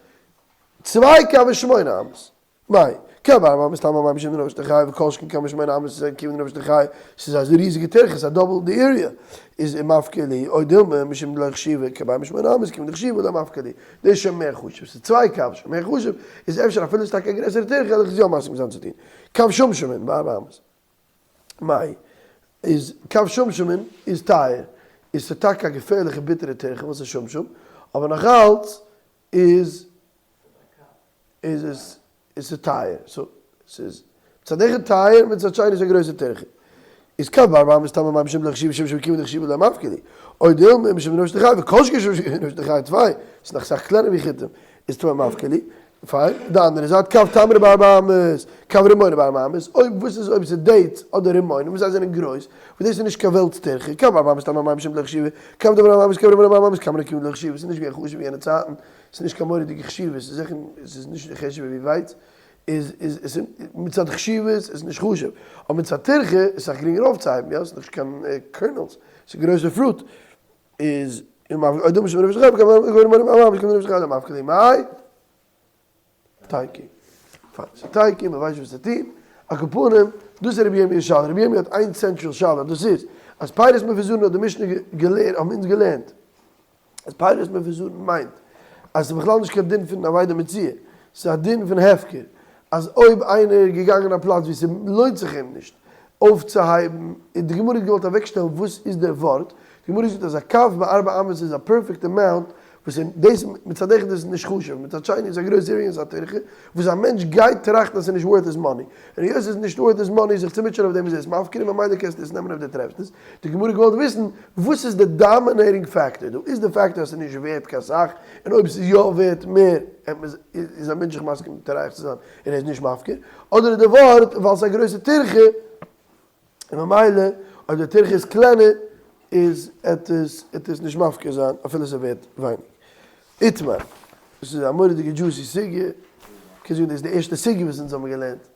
צוויי קב איז שמונה אמות. מאי, קב בארבע אמות טעמא מאי משום דנפיש טרחיה וכל שכן קב בשמונה אמות איז כיוון דנפיש טרחיה, ס'איז א ריזיגע טירחא, ס'איז א double די area, איז מפקר להו, או דילמא משום דלא חשיבא קביים בשמונה אמות כיוון דחשיבא לא מפקר להו, דאס איז שוין מער חשוב, ס'איז צוויי קב שוין מער חשוב, איז אפשר אפילו ס'איז טאקע א גרעסערע טירחא וועל איך עס יא מסכים זיין צו טון. קב שומשמין בארבע אמות. מאי, איז קב שומשמין איז טייער, איז ס'טאקע א געפערליכע ביטערע טירחא וואס איז שומשום, אבער נאכאלץ איז איז עס איז עס טייער, so ס'איז מצד אחד טייער מצד שני איז א גרויסע טירחא. איז קב בארבע אמות טעמא מאי משום דלא חשיבא שומשמין כיוון דחשיבא לא מפקר להו, או דילמא משום דנפיש טרחיה וכל שכן שומשמין כיוון דנפיש טרחיה טפי, ס'איז נאך אסאך קלענער ווי חיטים, איז טמא מפקר להו, פיין, די אנדערע זייט קב תמרי בארבע אמות, קב רימוני בארבע אמות, אויב וואס איז אויב ס'איז dates אדער רימונים וואס זיי זענען גרויס, וואס דאס איז נישט קיין וועלטס טירחא, קב בארבע אמות טעמא מאי משום דלא חשיבא, קב תמרי בארבע אמות קב רימוני בארבע אמות כמרא כיוון דלא חשיבא, ס'איז נישט געווען חשוב אין יענע צייטן, ס'איז נישט קיין מורא'דיגע חשיבות, ס'איז זיכער ס'איז נישט חשוב'ער ווי ווייץ, איז איז עס מצד חשיבות איז נישט חשוב, אבער מצד טירחא איז אסאך גרינגער אויפצוהייבן, יא, ס'איז נישט קיין kernels, ס'איז גרויסע fruit, איז תיקו. פיין, ס'איז תיקו, מ'ווייסט נישט וואס צו טון. על כל פנים, דאס איז רבי ירמיה'ס שאלה. רבי ירמי' האט איין central שאלה, דאס איז, אז פירות מפוזרין האט די משנה געלערנט, האבן אונז געלערנט, אז פירות מפוזרין מיינט, אז ס'איז בכלל נישט קיין דין פון אבידה מציאה, ס'איז א דין פון הפקר, אז אויב איינער איז געגאנגען אין א פלאץ וואו ס'לוינט זיך אים נישט אויפצוהייבן, און די גמרא האט געוואלט אוועקשטעלן וואס איז דער ווארט, די גמרא זאגט אז א קב בארבע אמות איז א perfect amount וואס אין דאס מצד אחד איז עס נישט חשוב, מצד שני איז א גרויס ענין איז א טירחה, וואס א מענטש גייט טראכטן אז ס'איז נישט worth his money, און היות ס'איז נישט worth his money זיך צו מוטשען אויף דעם איז עס מפקיר און ממילא קענסטו עס נעמען אויב דו טרעפסט עס, די גמרא געוואלט וויסן וואס איז די dominating factor דא, איז די factor אז ס'איז נישט ווערט קיין סאך, און אויב ס'איז יא ווערט מער איז א מענטש זיך מסכים טורח צו זיין און ער איז נישט מפקיר, אדער איז די ווארט ווייל ס'איז א גרויסע טירחה און ממילא אויב די טירחה איז קלענער איז עט עס עט עס נישט מפקיר זיין אפילו ס'ווערט ווייניג. איתמר, דאס איז א מורא'דיגע juicy סוגיא, מ'קען זאגן דאס איז די ערשטע סוגיא וואס אונז האבן געלערנט,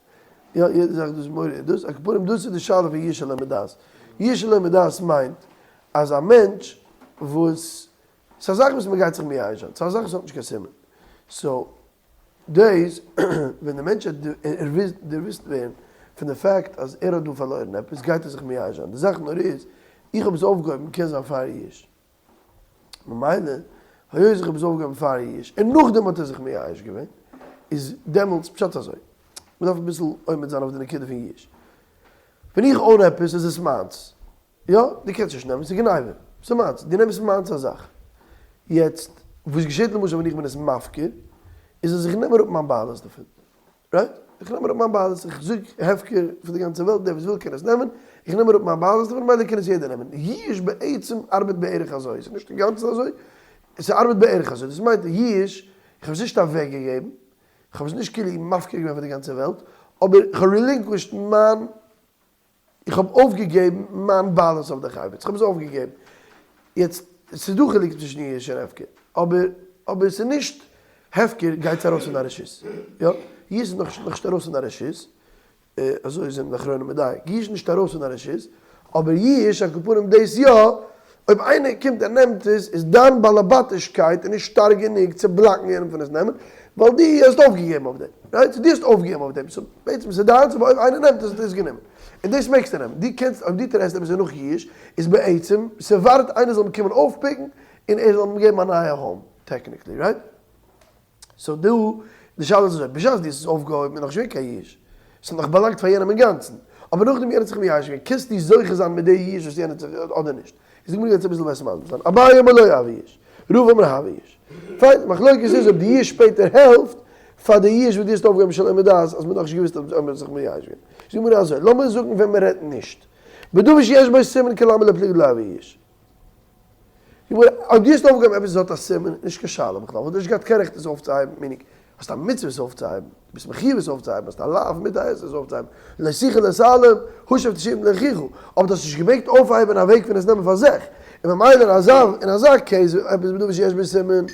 יא יעדע זאך דאס מורא'דיג דאס, על כל פנים דאס איז די שאלה פון יאוש שלא מדעת, יאוש שלא מדעת מיינט אז א מענטש וואס, ס'איז א זאך וואס מ'גייט זיך מייאש זיין, ס'איז א זאך וואס האט נישט קיין סימן, so דאס ווען די מענטש וועט דערוויסט ווערן פון די fact אז ער האט דא פארלוירן עפעס גייט ער זיך מייאש זיין, די זאך נאר איז איך האב עס אויפגעהויבן קען זיין פאר יאוש, ממילא היות איך האב עס אויפגעהויבן פאר יאוש און נאכדעם האט ער זיך מייאש געווען איז דעמאלטס פשט אזוי, מען דארף אביסל עומד זיין אויף די נקודה פון יאוש, ווען איך own עפעס איז עס מיינס, יא דו קענסט נישט נעמען ס'איז גניבה. ס'איז מיינס, דו נעמסט מיינס א זאך. יעצט, וואס געשעט למשל ווען איך בין עס מפקיר, איז אז איך נעם אראפ מיין בעלות דערפון. Right? איך נעם אראפ מיין בעלות, איך זאג הפקר פאר די גאנצע וועלט, דער וואס וויל קען עס נעמען, איך נעם אראפ מיין בעלות דערפון, ממילא קען עס יעדער נעמען. ייאוש בעצם ארבעט בערך אזוי, ס'איז נישט אינגאנצן אזוי, ס'ארבעט בערך אזוי, דאס מיינט ייאוש, איך האב עס נישט אוועקגעגעבן, איך האב עס נישט כאילו מפקיר געווען פאר די גאנצע וועלט, אבער איך האב relinquished מיין איך האב אויפגעגעבן מיין בעלות אויף די חפץ, איך האב עס אויפגעגעבן. יעצט, ס'איז דא חילוק צווישן ייאוש און הפקר, אבער אבער ס'איז נישט הפקר גייט ארויס פון דיין רשות, יא? ייאוש איז נאך נישט ארויס פון דיין רשות, אזוי זענען די אחרונים מדייק, ייאוש איז נישט ארויס פון דיין רשות, אבער ייאוש, על כל פנים דאס יא, אויב איינער קומט און נעמט עס, איז דיין באלעבאטישקייט נישט שטארק גענוג צו בלאקן יענעם פון עס נעמען, ווייל דו האסט אויפגעגעבן אויף דעם, right? So דו האסט אויפגעגעבן אויף דעם, so בעצם ס'איז דיינס, אבער אויב איינער נעמט עס האט ער עס גענומען. און דאס מעגסטו נעמען. דו קענסט, אויב דו טרעפסט עפעס נאך ייאוש, איז בעצם, ס'ווארט איינער זאל אים קומען אויפפיקן, און ער זאל אים געבן א נייע home, technically, right? So דא, די שאלה איז אזוי, בשעת דו האסט עס אויפגעהויבן איז נאכנישט געווען קיין ייאוש, עס האט נאך באלאנגט פאר יענעם אינגאנצן, אבער נאכדעם יענער האט זיך מייאש געווען, קענסטו זוכה זיין מיט די ייאוש וואס יענער האט זיך אדער נישט? איז די גמרא גייט עס אביסל בעסער מסביר זיין, אביי אמר לא הוי ייאוש, רבא אמר הוי ייאוש. פיין, די מחלוקת איז אויב די ייאוש שפעטער העלפט פאר די ייאוש וואס דו האסט אויפגעהויבן שלא מדעת אז מען האט נאכנישט געוואוסט אויב מען האט זיך מייאש געווען. איז די גמרא אזוי, לאמיר זאגן ווען מען רעדט נישט, בדבר שיש בו סימן כולי עלמא לא פליגי דלא הוי ייאוש. גמרא, אויב דו האסט אויפגעהויבן עפעס וואס האט א סימן, נישט קיין שאלה בכלל, וואלט נישט געהאט קיין רעכט עס אויפצוהייבן, meaning, האסט א מצוה עס אויפצוהייבן, דו ביסט מחיוב עס אויפצוהייבן, האסט א לאו מיט א עשה עס אויפצוהייבן, לא תוכל להתעלם, השב תשיבם לאחיך, אבער דו האסט נישט געמעגט אויפהייבן א וועג פון עס נעמען פאר זיך, און ממילא אין אזא אין אזא case, עפעס בדבר שיש בו סימן.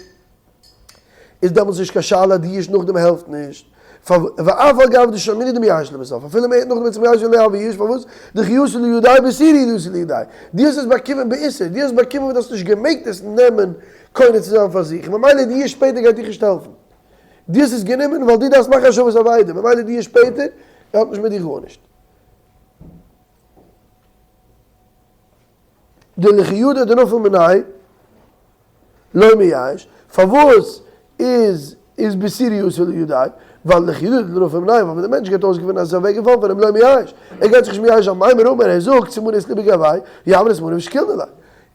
איז דעמאלטס נישט קיין שאלה אז די ייאוש נאכדעם העלפט נישט, ואף על גב דשמעינן דמייאש לבסוף, אפילו מען הערט נאכדעם וועט זיך מייאש זיין לא הוי ייאוש, פארוואס? דכי אתא לידיה באיסורא הוא דאתא לידיה, דו האסט עס באקומען באיסור, דו האסט באקומען וואס דו האסט נישט געמעגט עס נעמען קונה צו זיין פאר זיך, ממילא די ייאוש שפעטער גייט דיך נישט העלפן, דו האסט עס גענומען ווייל דו דארפסט מאכן השבת אבידה, ממילא די ייאוש שפעטער האט נישט מיט דיר גארנישט. דלכי ידע דנפל מיניה לא מייאש, פארוואס איז איז באיסורא אתא לידיה? ווייל לכי ידע דנפל מיניה, ווייל ווען די מענטש גייט אויסגעפינען אז עס איז אוועק געפאלן פון אים לא מייאש, ער גייט זיך נישט מייאש זיין, מימר אמר, ער זאגט סימנא אית לי בגויה, יהבינן סימנא ושקילנא ליה.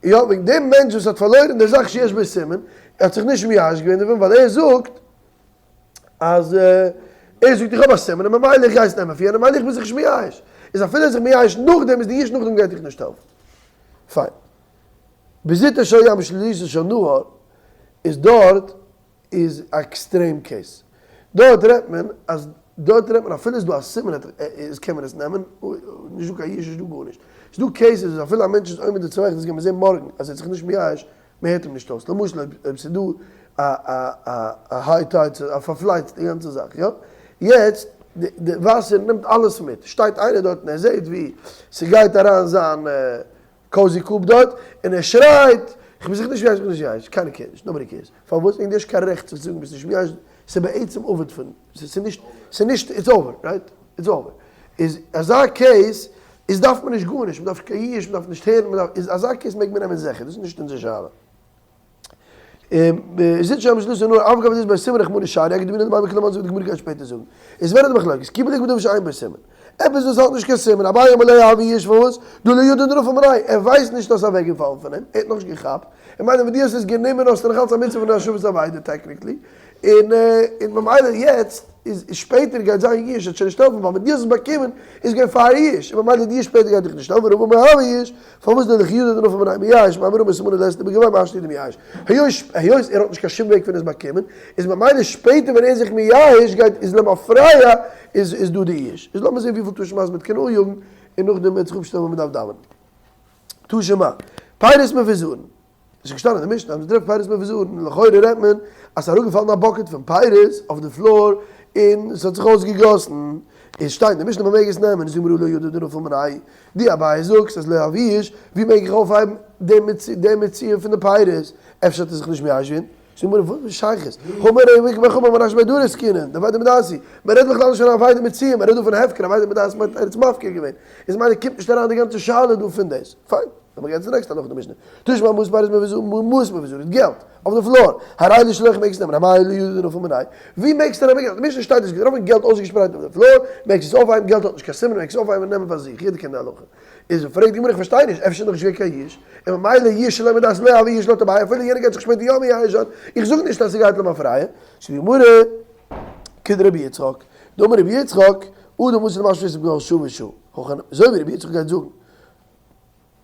יא, וועגן דעם מענטש וואס האט פארלוירן די זאך שיש בו סימן, ער האט זיך נישט מייאש געווען דערפון ווייל ער זאגט אז ער זאגט איך האב א סימן און ממילא איך גיי עס נעמען פון יענעם ממילא איך בין זיך נישט מייאש, איז אפילו ער איז זיך מייאש נאכדעם איז די ייאוש נאכדעם גייט דיך נישט העלפן. פיין. בזוטו של ים בשלולייתו של נהר איז דארט איז א extreme case. דארט רעדט מען אז דארט רעדט מען אפילו איז דא א סימן איז קען מען עס נעמען, נישט דא קיין ייאוש נישט דא גארנישט. ס'איז דא cases וואס אפילו א מענטש איז עומד לצורך דאס גייט מען זען מארגן אז ער האט זיך נישט מייאש מען הערט אים נישט אויס, למשל אויב אויב ס'איז דא א א א א high tide א פארפלייצט די גאנצע זאך יא, יעצט די די וואסער נעמט אלעס מיט, שטייט איינער דארט און ער זעט ווי ס'גייט אריין זיין cozy coupe דארט, און ער שרייט כ'בין זיך נישט מייאש כ'בין נישט מייאש, קיינער קערט נישט, nobody cares, פארוואס? וועגן דו האסט קיין רעכט זיך צו זאגן ביסט נישט מייאש, ס'איז בעצם אבד פון, ס'איז נישט, ס'איז נישט, it's over, right? It's over. איז אזא case איז דארף מען נישט גארנישט, מען דארף קיין ייאוש, מען דארף נישט הערן, מען דארף, איז אזא case מעג מען נעמען זיכער, דאס איז נישט אונזער שאלה. איז זיצט שם שלושה נאר אף גב דאס ביי סימן רחמנא שרי אגד דמינא דמאי מכלום אזוי ווי די גמרא גייט שפעטער זאגן. איז ווען איז די מחלוקת? כי בליק בדבר שאין בו סימן. עפעס וואס האט נישט קיין סימן, אביי אמר לא הוי ייאוש פארוואס? דלא ידע דנפל מיניה, ער ווייסט נישט אז ס'איז אוועקגעפאלן פון אים, ער האט נאכנישט געכאפט, איך מיין ווען דו האסט עס גענומען האסטו נאכאלץ א מצוה פון השבת אבידה technically, און און ממילא יעצט איז שפעטער גייט זיין ייאוש וועט שוין נישט העלפן ווייל ווען דו האסט עס באקומען איז געווען פאר ייאוש און ממילא די שפעטער גייט דיך נישט העלפן רבא אמר הוי ייאוש פארוואס דלכי ידע דנפל מיניה מייאש מימר אמר סימנא לית ליה בגויה מהשתא דמייאש היות היות ער האט נישט קיין שום וועג פון עס באקומען איז ממילא שפעטער ווען ער איז זיך מייאש גייט איז למפרע איז איז דא די ייאוש איז לאמיר זעהן וויפיל תא שמע'ס מען קען אניאגן און נאכדעם וועט זיך אפשטעלן ווען מען דארף דאווענען תא שמע פירות מפוזרין. עס איז געשטאנען אין די משנה אז מען טרעפט פירות מפוזרין, לכאורה רעדט מען אז ס'איז אראפגעפאלן א bucket פון פירות אויף די floor און עס האט זיך אויסגעגאסן, עס שטייט אין די משנה מען מעג עס נעמען, זאגט גמרא לא ידע דנפל מיניה, דו אביי זאגסט אז לא הוי ייאוש, ווי מעג איך אויפהייבן די מציאה פון די פירות, אפשר האט ער זיך נישט מייאש געווען, זאגט גמרא וואס איז שייכות, האמר ר' בר חמא בר מנשה בי דרי עסקינן, דאבידה מדעתיה, מען רעדט בכלל נישט פון אבידה מציאה, מען רעדט דא פון הפקר, אבידה מדעת מיינט ער האט עס מפקיר געווען, איז ממילא קומט נישט אריין די גאנצע שאלה דא פון דאס, פיין. לאמיר גיין צו די נעקסטע הלכה אין די משנה. תא שמע מעות פירות מעות מפוזרות, געלט, אויף די floor, הרי אלו שלך מעגסט נעמען, אמאי לא ידע דנפל מיניה, ווי מעגסטו נעמען געלט? אין די משנה שטייט דאס געטראפן געלט אויסגעשפרייט אויף די floor, מעגסט עס אויפהייבן, געלט האט נישט קיין סימן, מעגסט עס אויפהייבן און נעמען פאר זיך, יעדער קען די הלכה. איז פרעגט די גמרא איך פארשטיי נישט, אפשר איז נאך נישט געווען קיין יאוש, און ממילא יאוש שלא מדעת לא הוי יאוש לויט אביי אפילו יענער גייט זיך שפעטער יא מייאש זיין, איך זאג נישט אז ס'גייט למפרע, זאגט די גמרא כדרבי יצחק, דאמר רבי יצחק, אדם עשוי למשמש את בכל שעה ושעה, אזוי ווי רבי יצחק גייט זאגן.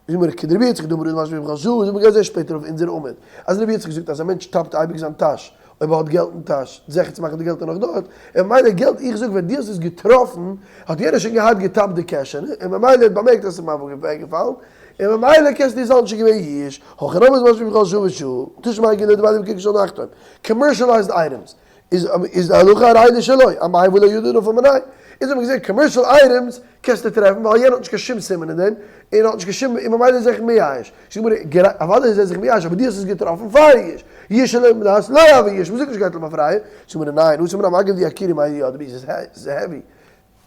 זאג מיר, כדרבי יצחק דאמר אדם משמש בכל שעה, זאג מיר גיי זעה שפעטער אויף אונזער עמוד, אז רבי יצחק זאגט אז א מענטש טאפט אייביג זיין טאש, אויב ער האט געלט אין טאש, זיכער צו מאכן די געלט איז נאך דארט, און ממילא געלט איך זאג ווען דו האסט עס געטראפן האט יענער שוין געהאט געטאפט די קעשענע, און ממילא האט באמערקט אז עס איז אוועקגעפאלן, און ממילא קענסטו עס האלטן שוין געווען יאוש, הכי נמי אדם משמש בכל שעה ושעה, תא שמע עיגולא דביילא בכרכר של נחתום, commercialized items, איז איז די הלכה הרי אלו שלו, אמאי ולא ידע נפל מיניה. אונז האבן געזען commercial items קענסטו טרעפן ווייל יענער האט נישט קיין שום סימן אין דעם, און האט נישט קיין שום, און ממילא איז ער זיך מייאש. זאגט די גמרא, אוודאי איז ער זיך מייאש אבער דו האסט עס געטראפן פאר יאוש. יאוש שלא מדעת לא הוי יאוש, מ'זאגט נישט גייט למפרע. זאגט די גמרא ניין, התם נמי אגב דיקירי מיא ידעי בהו, ס'איז heavy.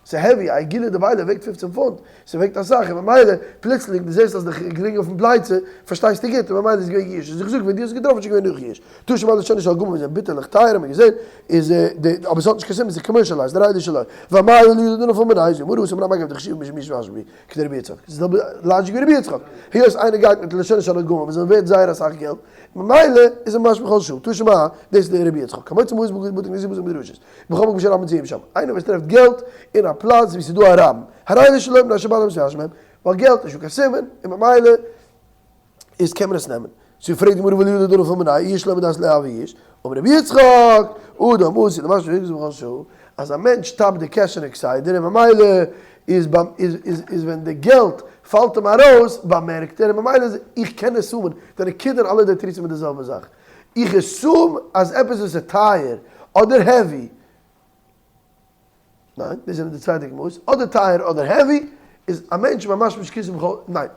ס'איז heavy, א עיגולא דביילא וועגט 15 פונט, ס'וועגט אסאך, און ממילא פלוצלינג דו זעסט אז די גרינג אויפן פלייצע, פארשטייסטו גוט, און ממילא איז געווען יאוש, איז איך זאג ווען דו האסט געטראפן איז שוין געווען נאך יאוש. תא שמע לשונן של גמל זענען ביטערליך טייער האט מען געזען, איז די, אבער ס'האט נישט קיין סימן, ס'איז commercialized, די רייד איז שלו. ואמאי לא ידע דנפל מיניה, זאגט די גמרא התם נמי אגב דחשיבי משום יאוש משמש בהו, כדרבי יצחק. ס'איז די זעלבע logic ווי רבי יצחק. היות איינער גייט מיט לשונן של גמל וואס זענען ווערט זייער אסאך געלט, ממילא איז ער משמש בכל שעה. תא שמע, דאס איז די רבי יצחק. המוצא מעות בבתי כנסיות ובבתי מדרשות. בכל מקום שרבים מצויים שם. איינער וואס טרעפט געלט אין א פלאץ ווי ס'איז דא א רבים, הרי אלו שלו מפני שבעליהן מתייאשין מהם, ווייל געלט איז נישטא קיין סימן, און ממילא איז קען מען עס נעמען. סאו פרעגט די גמרא ולא ידע דנפל מיניה, יאוש שלא מדעת לא הוי יאוש, אמר רבי יצחק, אדם עשוי למשמש בכיסו בכל שעה, אז א מענטש טאפט די קעשענע כסדר און ממילא איז ביים איז איז איז ווען די געלט פאלט אים ארויס באמערקט ער און ממילא איז איך קען עס האבן, די נקודה און אלע די תירוצים איז די זעלבע זאך. איך assume אז עפעס וואס איז טייער אדער heavy, ניין, דאס זענען די צוויי דוגמאות, אדער טייער אדער heavy, איז א מענטש ממש נישט כיסו בכל, ניין,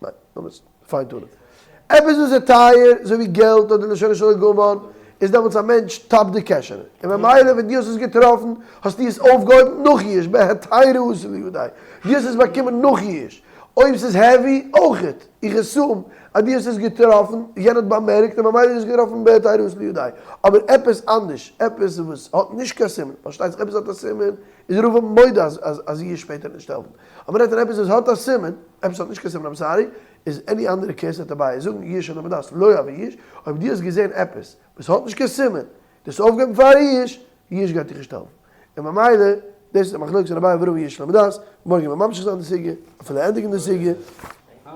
ניין, לאמיר עס fine tune ען. עפעס וואס איז טייער, אזוי ווי געלט אדער לשונו של ארגמן, איז דעמאלטס א מענטש טאפט די קעשענע, און ממילא ווען דו האסט עס געטראפן, האסטו עס אויפגעהויבן נאך יאוש, בהתירא אתא לידיה, דו האסט עס באקומען נאך יאוש. אויב ס'איז heavy, אויכעט. איך assume אז דו האסט עס געטראפן, יענער האט באמערקט און ממילא איז עס געטראפן בהתירא אתא לידיה. אבער עפעס אנדערש, עפעס וואס האט נישט קיין סימן, פארשטייט זיך עפעס האט א סימן, איז רבא מודה אז אז יאוש שפעטער נישט העלפן. אבער מ'רעדט פון עפעס וואס האט א סימן, עפעס האט נישט קיין סימן, I'm sorry, איז any אנדערע case וועט אביי זאגן יאוש שלא מדעת לא הוי יאוש, אויב דו האסט געזען עפעס וואס האט נישט קיין סימן, דו האסט אויפגעהויבן פאר יאוש, יאוש גייט דיך נישט העלפן. און ממילא, דאס איז די מחלוקת פון אביי ורבא יאוש שלא מדעת, מארגן וועלן מיר ממשיך זיין די סוגיא, אפילו ענדיגן די סוגיא,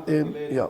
און יא.